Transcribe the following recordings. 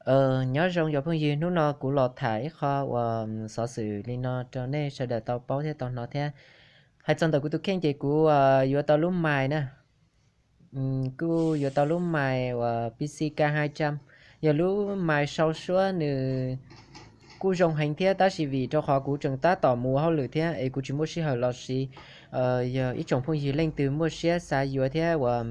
Nyob zoo cov phooj ywg, hnub no kuv los tham ib qho uas xov xwm li no rau nej sawv daws tau paub thiab tau hnov thiab. Hais txog ntawm kuv tus kheej ces kuv yuav tau lub mais na, kuj yuav tau lub mais uas P C K hai trăm, yog lub mais sau suab nws kuj zoo heev thiab, tab sis vim rau qhov kuv tseem tab tom mus ua hauj lwm thiab es kuv tsis muaj sij hawm los siv. Yog ib tsoom phooj ywg leej twg muaj siab xav yuav thiab uas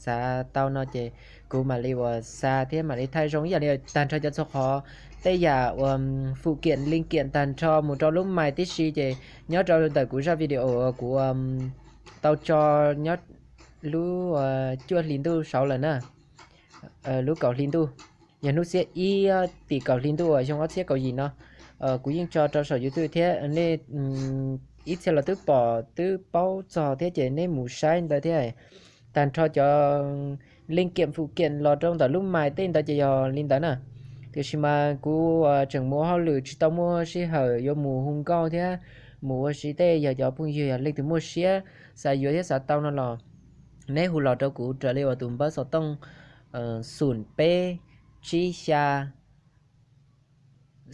xav tau no ces kuv mam li uas xa thiab mam li thaij zoo ib yam li tag nrho cov txhua qhov, tej yam uas fum kiam li kiam tag nrho mus rau lub mais tib si ces nyob rau ntawm kuv zaj video kuv tau tso nyob lub cuaj hli ntuj saud lawm na, lub kaum hli ntuj, yog hnub xiab ib tim kaum hli ntuj uas xyoo ob txhiab kaum yim no. Kuv yeej tso rau saum YouTube thiab nej ib txhia los twb pom twb paub txog thiab ces nej mus saib ntawd thiab. Tag nrho cov li kiam fum kiam los rau ntawm lub mais tej ntawd ces yog li ntawd na. Tiam sis mas kuv tseem mus ua hauj lwm tsis tau muaj sij hawm yuav mus hu nkauj thiab mus ua si tej. Yog cov phooj ywg yog leej twg muaj siab xav yuav thiab xav tau no los neb hu los rau kuv raws li uas tus npawb xov tooj xoom peb tsib xya,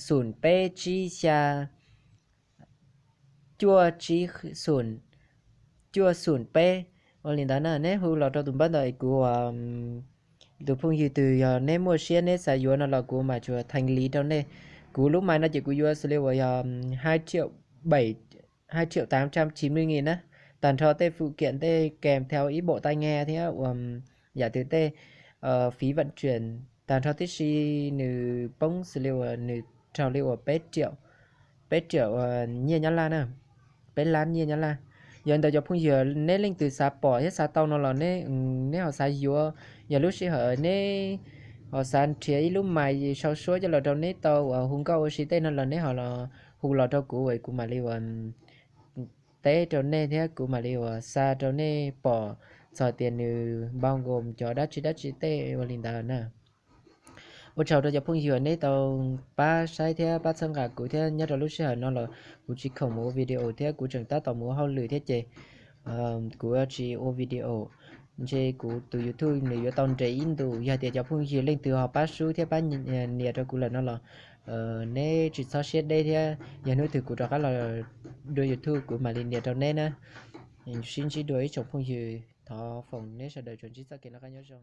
xoom peb tsib xya, cuaj tsib xoom, cuaj xoom peb. Ua li ntawd na, neb hu los rau tus npawb ntawd es kuv tus phooj ywg twg yog neb muaj siab neb xav yuav no los kuv mam tsuas theev liv rau nej. Kuv lub mais no ces kuv yuav xws li uas yog hai triệu tám trăm chín mươi nghìn na, tag nrho tej fum kiam tej kèm theo ib bộ tai nghe thiab uas yam twg tej phí vận chuyển tag nrho tib si nws poob xws li uas nws raug li uas peb triệu, peb triệu nyiaj Nyab Laj na, peb lab nyiaj Nyab Laj. Yog li ntawd cov phooj ywg neb leej twg xav pom thiab xav tau no los neb ho xav yuav, yog lub sij hawm neb ho xav nrhiav ib lub mais sau suab coj los rau neb tau uas hu nkauj ua si tej no los neb ho los hu los rau kuv es kuv mam li uas teb rau nej thiab kuv mam li uas xa rau nej pom txog tias nws npau nkaus cov dab tsi dab tsi tej ua li ntawd na. Ua tsaug rau cov phooj ywg neb tau pab saib thiab pab txhawb nqa kuv thiab nyob rau lub sij hawm no los kuv tsis khoom mus ua video thiab kuv tseem tab tom mus ua hauj lwm thiab ces kuv tsis ua video. Ntshe kuv tus YouTube nws yuav tau nres ib ntus. Yog tias cov phooj ywg leej twg ho pab sub thiab pab nias rau kuv lawm no los neb tsis txhob siab deb thiab, yog hnub twg kuv rov qab los dua YouTube kuv mam li nias rau neb na. Sib ntsib dua ib tsoom phooj ywg, thov foom neb sawv daws tsuas ntsib txoj kev noj qab nyob zoo.